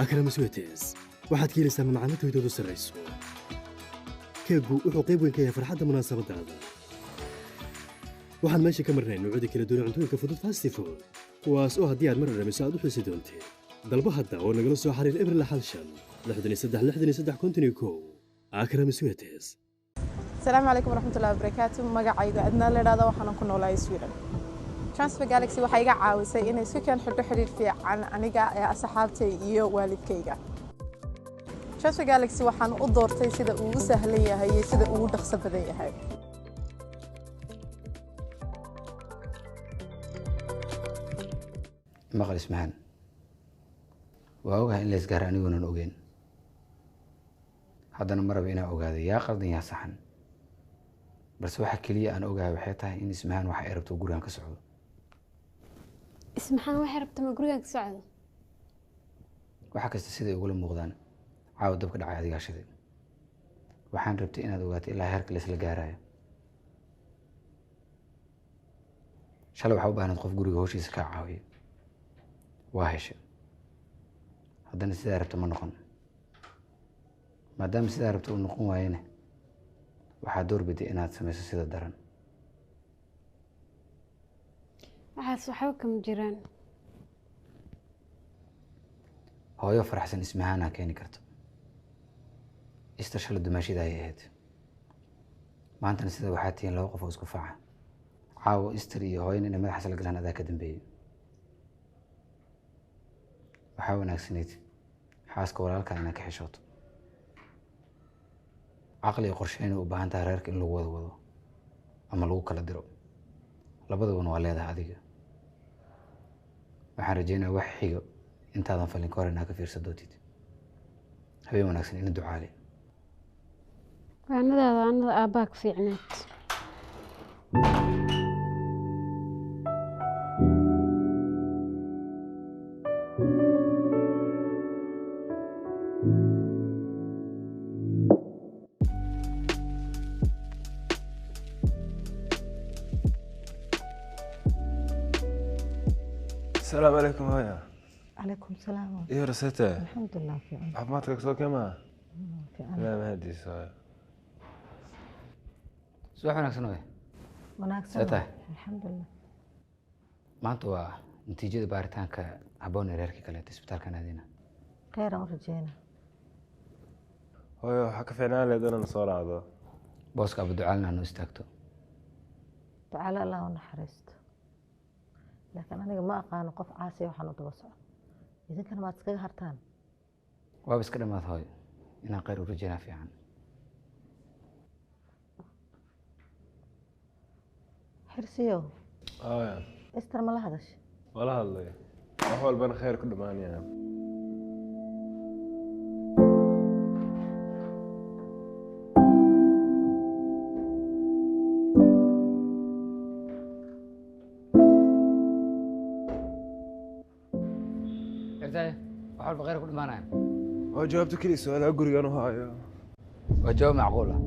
Akram Sweeties waxaad ka helaysaa macmacaanka tayadoodu sarreyso. Keegu wuxuu qayb weyn ka yahay farxadda munaasabadaada. Waxaan meesha ka marnay noocyada kala duwan ee cuntooyinka fudud, fast food, kuwaas oo haddii aad mar dhadhamiso aad u xiisi doonteed. Dalbo hadda oo nagala soo xiriir 065 63 63 51. Akram Sweeties. Asalaamu calaykum waraxmatullahi wabarakaatu. Magacayga Adnaa la idhahda, waxaanan ku noolahay Sweden. Transfer Galaxy waxay iga caawisay inay isku keen xidho xidhiir fiican aniga ee asxaabtay iyo waalidkayga. Transfer Galaxy waxaan u doortay sida uu u sahlan yahay iyo sida uu u dhaqso badan yahay. Maqal Ismahaan, waa ogahay in la isgaara anigunan ogeyn. Haddana ma raba inaa ogaado yaa qaldan yaa saxan, balse waxa keliya aan ogahay waxay tahay in Ismahaan waxa ay rabto gurigan ka socdo. Ismaxaan waxay rabta ma gurigan ka socdo? Waxa kasta siday ugula muuqdaan, caawa dabka dhacay adigaa shiday. Waxaan rabtay inaad ogaato ilaa heerka la isla gaarayo. Shalay waxaa u baahnayd qof guriga howshiisa kaa caawiyo, waa heshay. Haddana sidaa rabta ma noqon. Maadaama sidaa rabta uu noqon waayena, waxaa door biday inaad samayso sida daran. Waxaas waxba kama jiraan. Hooyo faraxsan Ismahaanaa keeni karto. Ista shala dumaashida ayay ahayd, maantana sida waxaa tihiin laba qof oo isku faca. Caawa Istar iyo hooyana inay madaxaas la galaan adaa ka dambeeyey. Waxaa wanaagsanayd xaaska walaalkaa inaad ka xishooto. Caqli iyo qorshe inay u baahan tahay reerka in lagu wada wado ama lagu kala diro, labadabana waa leedahay adiga. Waxaan rajeynaya wax xigo intaadan falin ka hor inaad ka fiirsan doontid. Habeen wanaagsan, ina Ducaale. Waanadaada waanada aabbaa ka fiicneed. السلام عليكم هايا. عليكم السلام. ايه رسيته؟ الحمد لله في. caafimaadka soo kama? Fiican. Ilaa mahadiisa hooyo. Subax wanaagsan, hooyo. Wanaagsan. See tahay? Alxamdulilah. Maanta waa natiijada baaritaanka habboon ee reerkii kaleeto isbitaalkan aadina. Kheyr aan u rajeyna. Hooyo, waxaa ka fiicnaan lahayd inaan soo raacdo. Booska Abu Ducaalna noo istaagto. Ducaale Allah u naxariisto, laakiin aniga ma aqaano qof caasiya waxaan u daba socdo. Idinkana maad iskaga hartaan. Waaba iska dhammaad, hooyo. Inaan khayr u rajeynaa fiican. Xirsiyo. Hooyo. Istar ma la hadashay? Waa la hadlay, wax walbana khayr ku dhammaanayaan. Xirtaye, wax walba khayr ku dhamaanayaan. Waa jawaabta keliya su-aalaha gurigan u hayo. Waa jawaab macquul ah.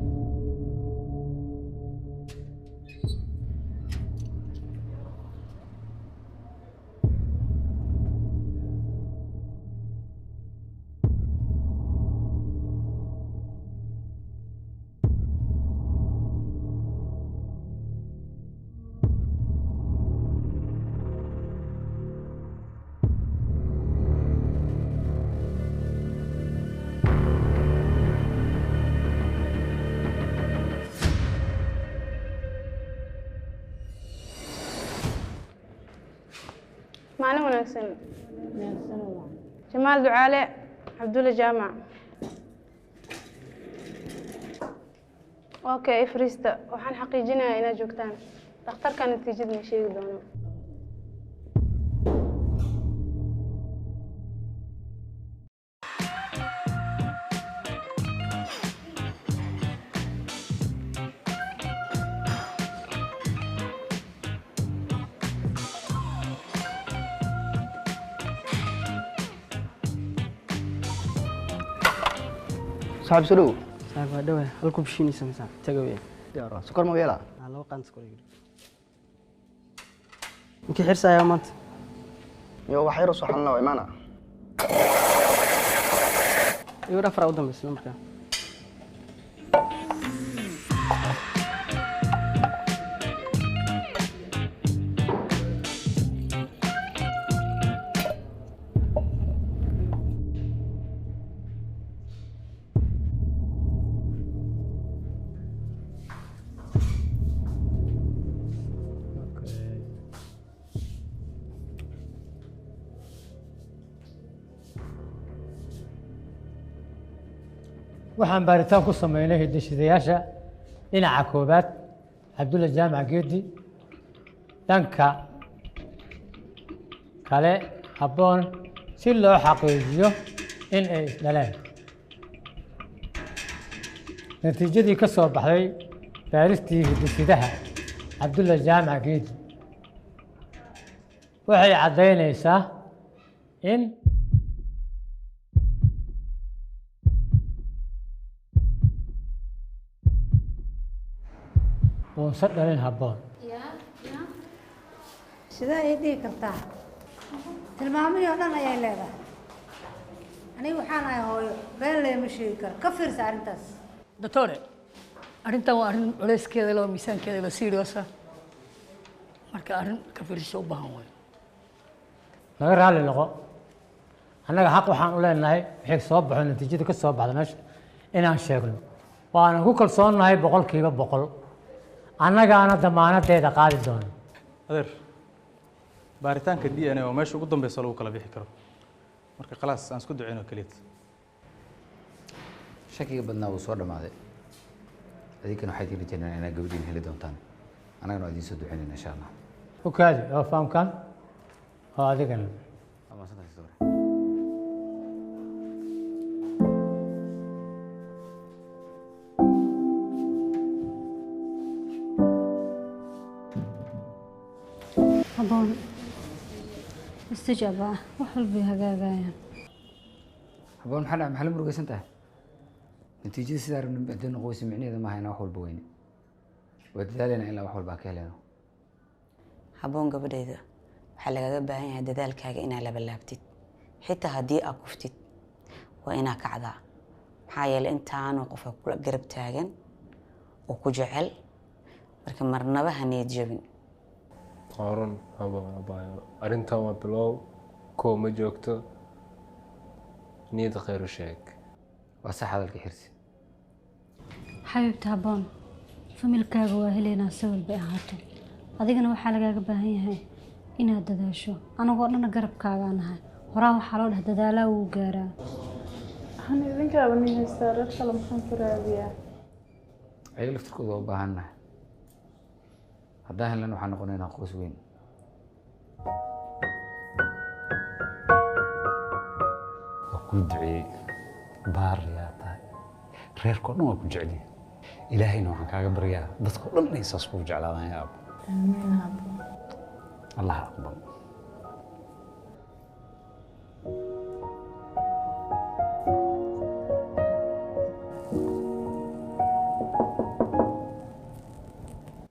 Maalin wanaagsan. Jamaal Ducaale Cabdulle Jaamac. Okay, fariista. Waxaan xaqiijinayaa inaad joogtaan. Dhakhtarka natiijada ma sheegi doono. Saaxiib, soo dhow. Saaxiib, waa dhawahay. Hal kub shiinaysa mise tagaway? Diyaar waa. Sokor ma yeelaa? Aa, laba qaan sokor iga dhig. Inkii xirsayaa maanta? Yo, wax yar oo soo xalina waa imaana. Eber 4 u dambaysa markaa. Waxaan baaritaan ku sameynay hidde-sidayaasha dhinaca koobaad Cabdulla Jaamac Geedi, dhanka kale Habboon, si loo xaqiijiyo in ay isdhaleen. Natiijadii ka soo baxday baaristii hidde-sidaha Cabdulla Jaamac Geedi waxay caddaynaysaa in uusan dhalin Habboon. Sidee ay dhihi kartaa? Tilmaamihii oo dhan ayay leedahay. Aniga waxaan ahay hooyo, been leema sheegi karo. Ka fiirsa arrintaas. Doctore, arrintan waa arrin culeyskeeda leh oo miisaankeeda leh, serious ah. Marka arrin ka fiirsasho u baahan waay. Naga raalli noqo, annaga xaq waxaan u leenahay wixii soo baxo, natiijada ka soo baxda meesha inaan sheegno. Waana ku kalsoonnahay 100%, annagaana damaanadeeda qaadi doono. Adeer, baaritaanka DNA oo meesha ugu dambeysa lagu kala bixi karo, marka khalaas aan isku duceyno keliyad. Shakiga badnaa wuu soo dhammaaday. Idinkana waxaad heli jirnaan inaad gabadhiin heli doontaan, annagana waa idiin soo duceynayna insha Allah. U kaadi oo fahamkan oo adigana. Waa mahadsantahay, doctor. Habboon, istijaab ah, wax walbay hagaagayaan. Habboon, maxaa dhacay? Maxaa la murugaysan tahay? Natiijada sidaa rabna haddii noqon weyso, micnaheeda maaha inaan wax walba weyne. Waa dadaalayna ilaa wax walba aan ka heleyno. Habboon, gabadhayda, waxaa lagaga baahan yahay dadaalkaaga inaad labalaabtid. Xitaa haddii aad kuftid, waa inaa kacdaa, maxaa yeelay intaanoo qofa kula garab taagan oo ku jecel. Marka marnaba ha niyad jabin. Waa run, habboon abaayo, arrintan waa bilow, koow ma joogto. Niyadda khayr u sheeg. Waa sax hadalka Xirsi. Xabiibta Habboon, familkaaga waa heleynaa si walbay ahaato. Adigana waxaa lagaaga baahan yahay inaad dadaasho. Anagoo dhanna garabkaagaa nahay. Horaa waxaa loo dheh dadaalaa wuu gaaraa. Waxaan idinkaaba ni haystaa, reer kale maxaan ku raadiyaa? Ayaga laftirkooda waa u baahannahay. Haddaan helnan, waxaan noqonaynaa qoys weyn. Waa kuu duceeyey, baariyaa tahay, reerkao dhan waa ku jecel yihiin. Ilaahayna waxaan kaaga baryaa dadkao dhan inay saas kuu jeclaadaan, yaa abo. Amiin, aabo. Allah aqbal.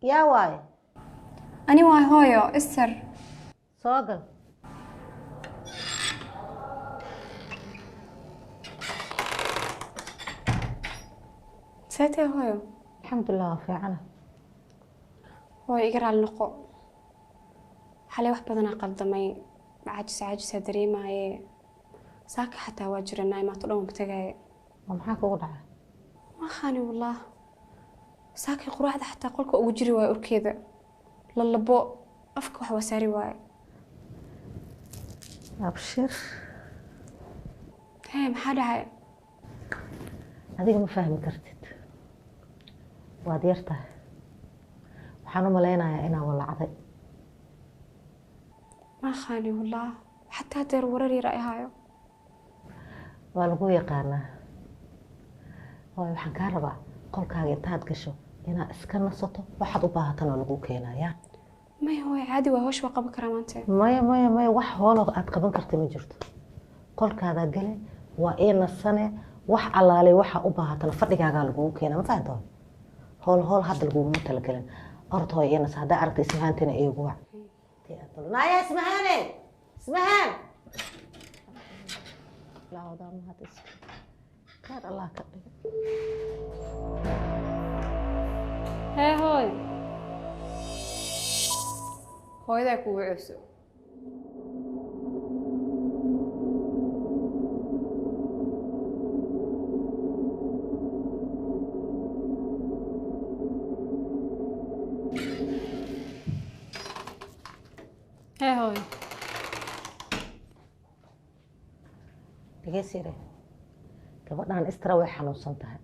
Yaa waaye? Ani waa hooyo, Ister. Soo gal. See tahay, hooyo? Alxamdulilah, waa fiicana. Hooyo, iga raali noqo, xalay wax badanaa qaldamay. Caajis caajisaa dareemaaye. Saaka xataa waa jiranaa, imaato dhan waan tagaaye. Oo maxaa kugu dhacay? Ma aqaani wallah. Saakay quraacda xataa qolka ugu jiri waayo, urkeeda lalabo, afka wax waa saari waaye. Abshir. Hee, maxaa dhacay? Adiga ma fahmi kartid, waad yar tahay. Waxaan u malaynayaa inaa walacday. Ma aqaani wallah, xataa deer warar yar ay haayo. Waa lagu yaqaanaa, hooyo. Waxaan kaa rabaa qolkaaga intaad gasho inaad iska nasato. Waxaad u baahatan oo lagu keenayaa. Maya hooyo, caadi waa, hawsha waa qaban karaa maanta. Maya, maya, maya, wax hoolo aad qaban karta ma jirto. Qolkaadaa gale, waa ii nasane. Wax allaalay waxaa u baahatana fadhigaagaa lagugu keenaa. Ma fahanto? Hool hool hadda laguguma talagelin. Orod hooyo, ii nasa. Haddaa aragta Ismahaantina, iigu wac. Naya, Ismahaane, Ismahaan. Ilaahow mahad iska. Khayr Allah ka dhigo. Hee hooy, hooyadaa kugu cusub. Hee hooy. Dhageysire, gabadhan Istra way xanuunsan tahay.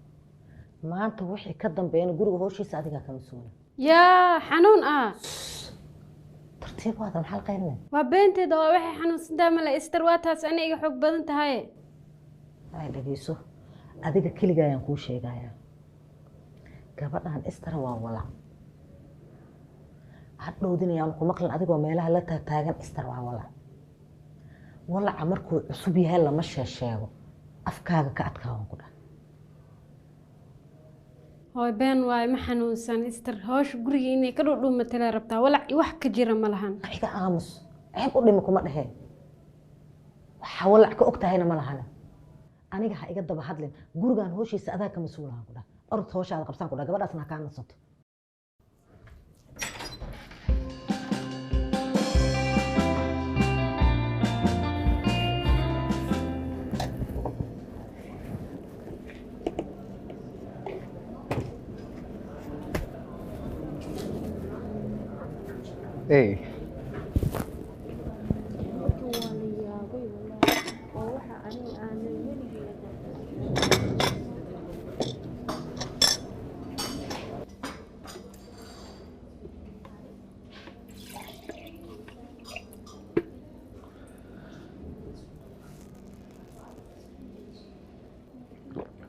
Maanta wixii ka dambeeyana guriga howshiisa adigaa ka mas-uula. Yaa xanuun ah? Tartiib waadan, maxaa la qaylinaya? Waa beenteeda, waa waxay xanuunsan tahay male. Istar waa taas, ana iga xoog badan tahay. Ay dhageyso, adiga keligaa ayaan kuu sheegayaa. Gabadhan Istra waa walac. Hadhowdinayaan ku maqlin adigoo meelaha la taagtaagan. Istar waa walac. Walaca markuu cusub yahay lama sheesheego, afkaaga ka adkaawan ku dhah. Hooy, been waaye, ma xanuunsan Istar. Hawsha guriga inay ka dhudhuumatala rabtaa. Walac iyo wax ka jira ma lahan. Iga aamus, ceeb u dhimi kuma dhehee. Waxaa walac ka og tahayna ma lahane. Aniga ha iga daba hadlin. Gurigan howshiisa adaa ka mas-uulahan ku dhah. Orod, howshaada qabsaan ku dhah, gabadhaasna ha kaa nasato. Hey.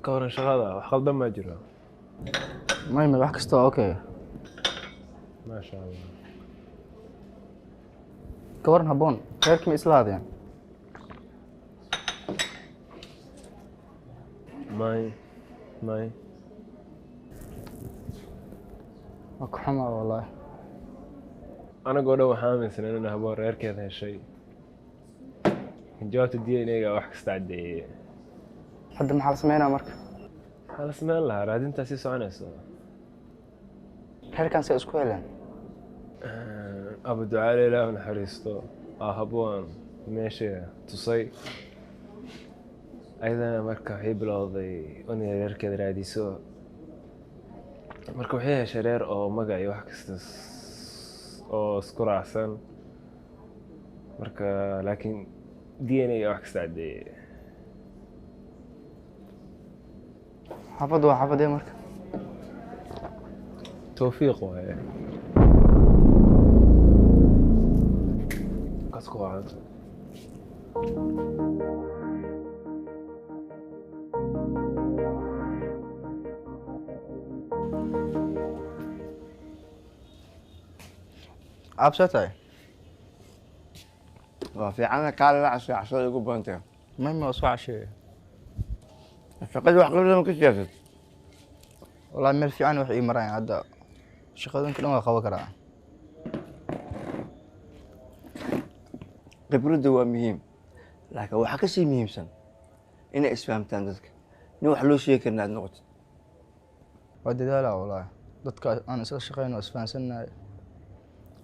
Ka waran shaqada, wax khaldan maa jiro? Mayma, wax kasta waa okay. Maasha Allah. Ka waran Habboon, reerkii ma isla hadeen? May, may. Waa ka xumaa wallaahi. Anagoo dhan waxaa aaminsan inaan Habboon reerkeeda heshay. Jawaabta DNA-ga wax kasta caddeeyey. Hadda maxaa la sameynaa marka? Maxaa la sameyn lahaa? Raadintaa sii soconayso. Reerkan say isku heleen? Abu Ducaale, Ilaah u naxariisto, aa Habboon meesha tusay. Ayadana marka waxay bilowday inay reerkeeda raadiso. Marka waxay heshay reer oo magac iyo wax kasta oo isku raacsan. Marka laakiin DNA wax kasta caddeeyey. Xaafaddu waa xaafadee marka? Towfiiq waaye. Kaas ku wacan. Aab, see tahay? Waa fiicana. Kaale, la cashay, cashada igu badantay. Mayma, waa soo casheeye. Shaqadii wax qabla ma ka siyaasad? Wallaahi meel fiican wax ii marayaan hadda. Shaqadooyinka dhan waa qaban karaa. Khibradda waa muhiim, laakiin waxaa ka sii muhiimsan inay isfahamtaan dadka. Nin wax loo sheegi karna aad noqotid. Waa dadaalaa wallaahi. Dadka aan isla shaqeyno waa isfahansannahay.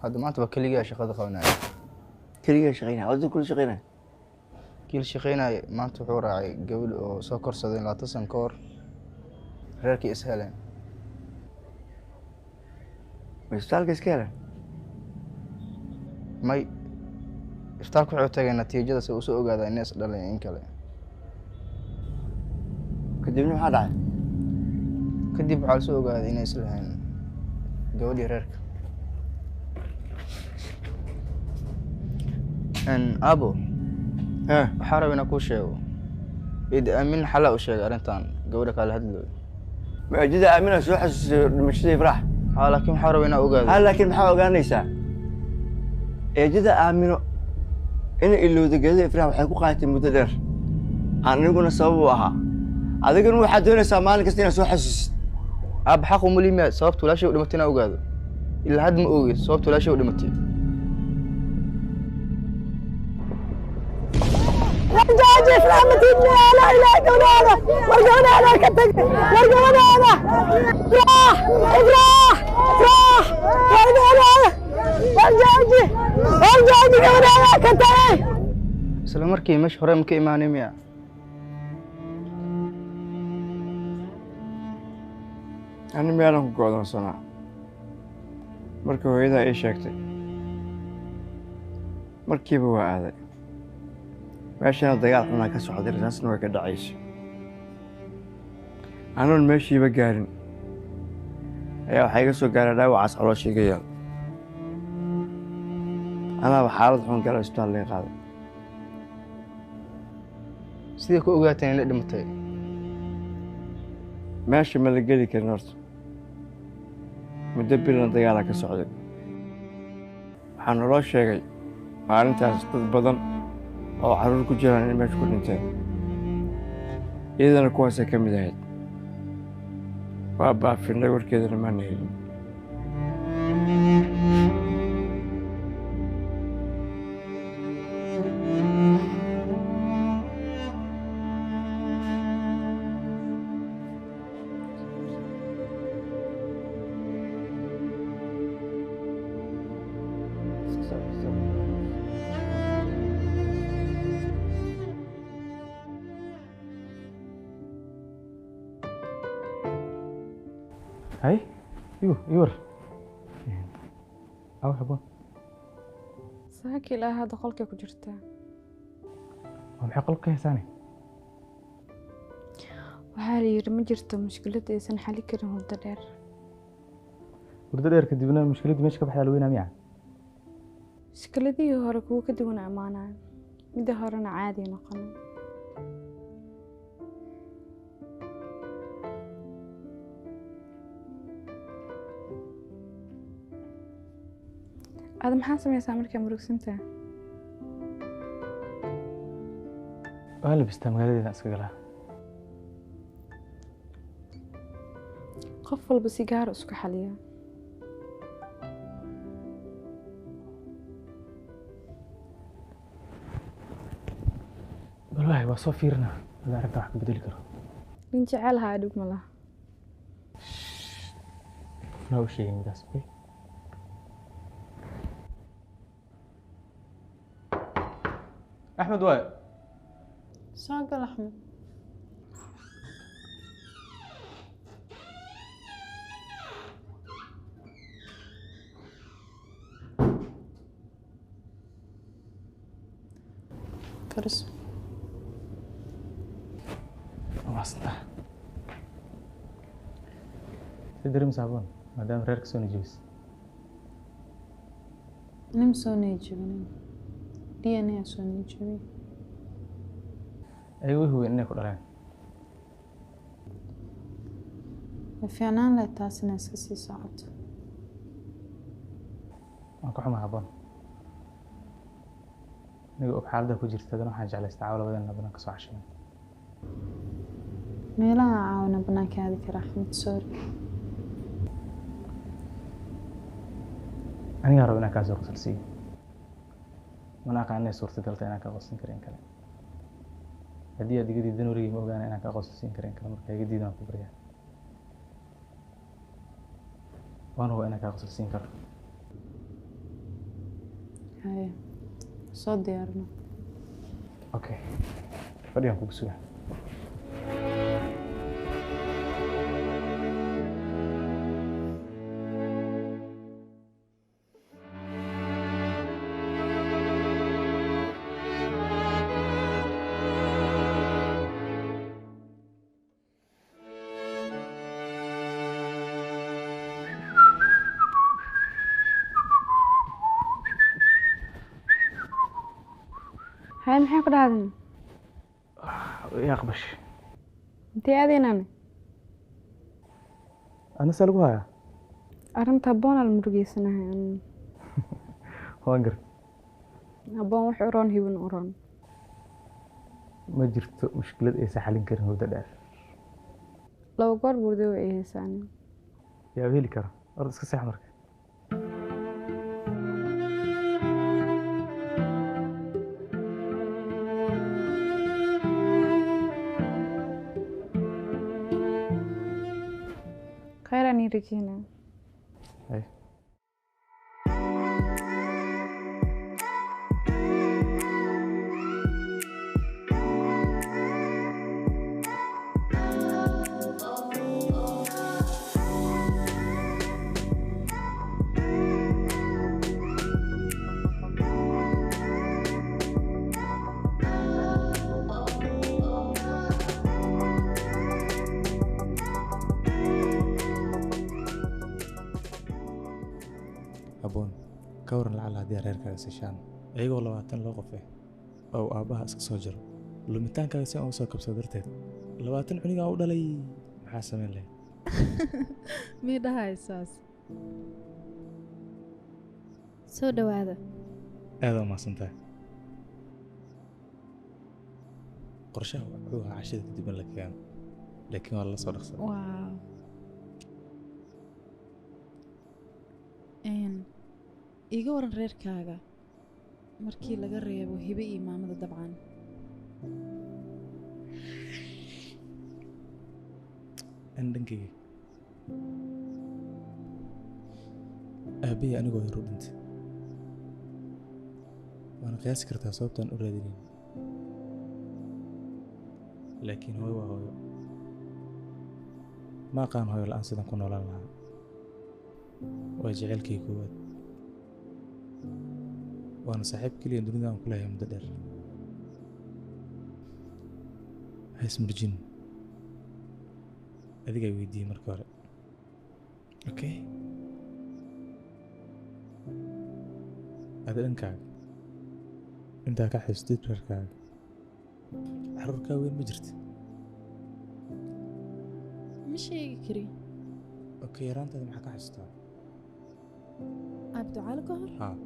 Hadda maanta waa keligaa shaqada qabanaya. Keligaa shaqeynaya? Waa dad kula shaqeynaya? Kiil shaqeynaya maanta wuxuu raacay gabadh oo soo korsadeen 20 sano ka hor. Reerkii is heleen. Ma isbitaalka iska heleen? May, isbitaalka wuxuu tagay natiijada si uu soo ogaadaa inay is dhaleen in kale. Kadibna maxaa dhacay? Kadib waxaa lasoo ogaaday inay is lahayn gabadhii reerka. Abo, waxaa raba inaan kuu sheego. Id Aamin xalaa u sheegay arrintan gabadha kaala hadlooyo. Maajida Aamina soo xasuusay dhimashadii Ifraax? Haa, laakiin waxaa raba inaan ogaado. Ha, laakiin maxaa ogaanaysaa? Eejada Aamino inay ilowda geedada Ifraax waxay ku qaadatay muddo dheer, aniguna sabab u ahaa. Adiguna waxaad doonaysaa maalin kasta inaad soo xasuusid. Aab, xaq uma liimiya sababta walaashay u dhimatay inaan ogaado. Ilaa hadda ma ogi sababta walaashay u dhimatay. Jooji islaamatiidna la ilaaha gabadhaada war gabadhaada ka tag war gabadhaada Ifraax Ifraax Ifraax war gabadhaada war jooji war jooji gabadhaada ka tagay. Isla markii meesha hore ma ka imaanay miya? Ani meelaan ku go'doonsanaa marka hooyadaa ii sheegtay markiiba waa aaday meeshana dagaal xunaa ka socday rasaasna way ka dhacayso anoon meeshiiba gaarin ayaa waxaa iga soo gaaray dhaawacaas caloosha iga yaal anaaba xaalad xun gala isbitaal laga qaaday. Sidee ku ogaateen inay dhimatay? Meesha ma la geli karin horta muddo bilna dagaalaa ka socday waxaa naloo sheegay maalintaas dad badan oo carruur ku jiraan inay meesha ku dhinteen iyadana kuwaasay ka mid ahayd waa baafinay warkeedana maana helin. Hay, igu iwar. Aw habboon. Saaka ilaa hadda qolkay ku jirtaa. Waa maxay qolka ka haysaane? Waxaa la yidhi ma jirto mushkilad aysan xali karin hurdo dheer. Hurdo dheer kadibna mushkiladii meesha ka baxdaa la weynaa miya? Mushkiladihii hore kuwo ka duwan ammaanaya, midda horena caadi noqonay. Aad maxaa sameysaa markaa murugsantahay? Waan labistaa magaaladeeda iska galaa. Qof walba si gaar isku xaliya. Bal waay waa soo fiirina hada arrintan wax ka bedeli karo. Nin jecel haa dhug ma laha. Qofna ha u sheegin midaas, okay? Axmed waay. Soo gal Axmed. Fariiso. Waa mahadsantahay. Si dareemaysaa habboon maadaama reerka soo nijibisay. Nim soo nijibinin. DNA soo nijibiyey. Ayaga way hubeen inay ku dhaleen. Way fiicnaan lahayd taas inay iska sii socoto. Waan ka xumahay habboon. Aniga og xaaladda ku jirta haddana waxaan jeclaystaa caawa labadeena banaan ka soo casheeyno. Meelaha caawina banaanka aadi kara Axmed, sorry. Anigaa rabo inaan kaa soo qosolsiiyo. Mana aqaan inay suurtagal tahay inaan kaa qosolsin karo in kale. Haddii aad iga diidan weligay ma ogaana inaan kaa qosolsiin karo in kale marka iga diidan waan ku baryaa. Waan hubaa inaan kaa qosolsiin karo. Haye, soo diyaarno. Okay, fadhigaan kugu sugaa. Haye, maxay ku dhahdan? Way aqbashay. Intee aadaynaan? Adna see lagu hayaa? Arrinta habboon aan murugeysanahay anigu. Waan gartay. Habboon wax u roon hibin u roon. Ma jirto mushkilad aysan xalin karin hurdo dheer. Laba goor burdo way i haysaa aniga. Yaa heli kara. Orda iska seex marka. Khayran rajeynaa. Hay. Habboon, ka waran lacala haddii reerkaaga sishaan iyagoo 20 loo qof oo uu aabbaha iska soo jaro lumitaankaaga si aan u soo kabsado darteed 20 cunigaa u dhalay, maxaa samayn lahayd? Mii dhahaysaas. Soo dhawaada. Aad u mahadsantahay. Qorshaha wuxuu ahaa cashada kadib in la keeno, laakiin waa lala soo dhaqsaday. Wow. Iiga waran reerkaaga markii laga reebo Hibe iyo maamada dabcan. An dhankayga aabbahay anigoo yar u dhintay, waana qiyaasi kartaa sababtaan u raadinayn, laakiin hooyo waa hooyo. Ma aqaan hooyo la'aan sidaan ku noolaan lahaa. Waa jacaylkii koowaad, waana saaxiib keliya dunida aan ku leeyahay muddo dheer. Ha ismurjin, adigaa weydiiyey marka hore. Okay, adi dhankaaga intaa ka xasustid reerkaaga, carruurkaa weyn ma jirta? Ma sheegi kari. Okay, yaraantaada maxaa ka xasuustaa? Abducaali ka hor? Haa.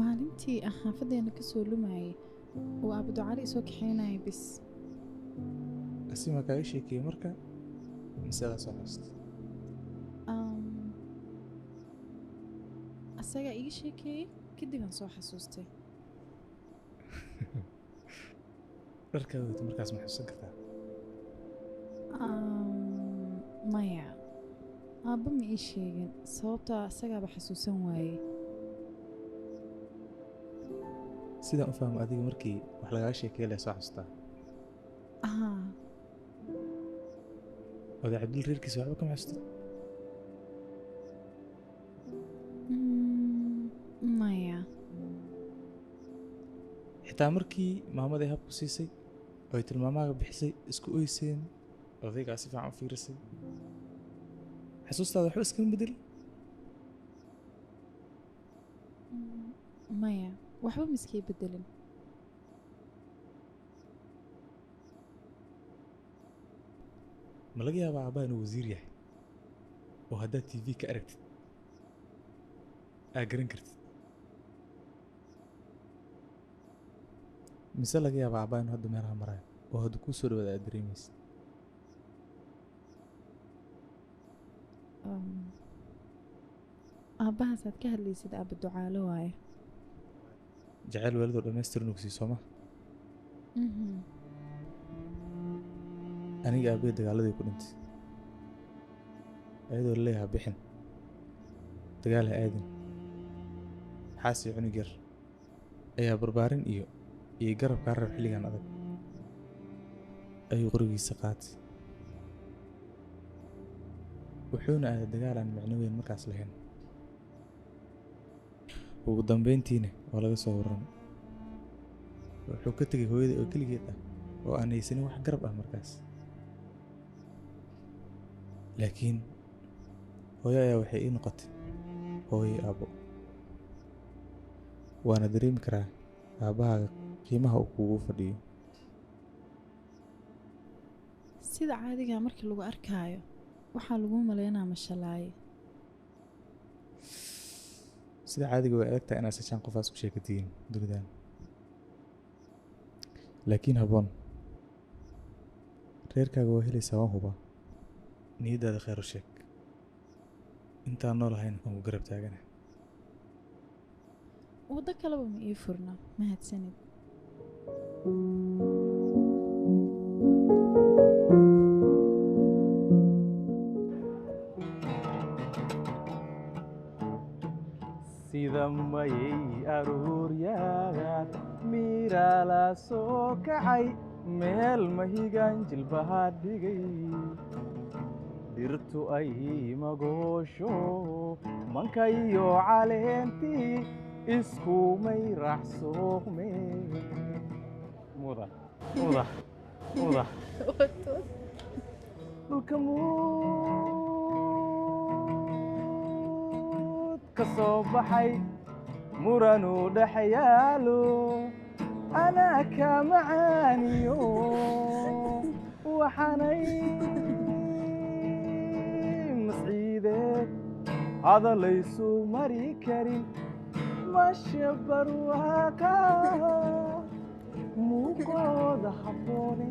Maalintii aan xaafaddeena ka soo lumayay uu Abducali isoo kaxaynayay bis. Asima kaaga sheekeeyey marka mise adaa soo xasustay? Asagaa iga sheekeeyey, kadib aan soo xasuustay. Dharkaa wadato markaas ma xasuusan kartaa? Maya, aabba ma ii sheegin, sababtoo ah asagaaba xasuusan waayey. Sidaan u fahmo, adiga markii wax lagaaga sheekeeye lee soo xasuustaa. Haa. Oday Cabdul reerkiisa waxba kama xasustid? Maya. Xitaa markii maamaday habku siisay oo ay tilmaamahaaga bixisay, isku oyseen, odaygaa si fiican u fiirisay, xasuustaada waxba iskama bedel? Maya, waxba ma iskay bedelin. Ma laga yaabaa aabbaha inuu wasiir yahay oo haddaad TV ka aragtid aad garan kartid, mise laga yaabaa aabbaha inuu hadda meelaha marayo oo hadda kuu soo dhawaada aad dareemaysid? Aabbahaas aad ka hadlaysid aabba Ducaalo waaye. Jacayl waalidoo dhammaystiran uu ku sii sooma? Mhm. Aniga aabbahay dagaaladii ku dhintay, ayadoo laleeyahay ha bixin, dagaal ha aadin, xaas iyo cunug yar ayaa barbaarin iyo garab kaa rab xilligan adag, ayuu qorigiisa qaatay, wuxuuna aaday dagaal aan micno weyn markaas lahayn. Ugu dambeyntiina waa laga soo warramay. Wuxuu ka tegay hooyada oo keligeed ah oo aan haysanin wax garab ah markaas. Laakiin hooyo ayaa waxay ii noqotay hooyo iyo aabbo, waana dareemi karaa aabbahaaga qiimaha uu kuugu fadhiyo. Sida caadiga markii lagu arkaayo waxaa lagu maleynaa mashalaaye. Sida caadiga way adag tahay inaad sashaan qofaas ku sheekatihiin dunidan, laakiin habboon, reerkaaga waa helaysaa, waan hubaa. Niyaddaada khayr u sheeg. Intaan noolahayn waan ku garab taagana. Waddo kaleba ma ii furna. Mahadsanid. Sida mayay aruuryaad miiraa la soo kacay, meel mahigan jilbaha dhigay, dhirtu ay magoosho, manka iyo caleentii iskumay raxsoome. Muda muda muda dhulka muud ka soo baxay, muranuu dhex yaalo, anaa ka macaaniyo waxaanay masciideed hadalaysu mari karin, masha barwaaqa muuqooda habboone,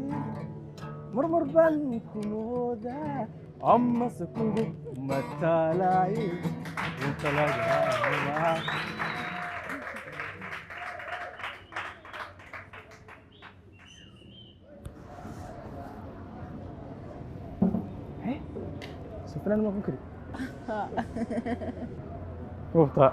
marmar baan ku moodaa amase kugu mataalaaye inta lagaa. Sufnaan ma ku kari mubtaa.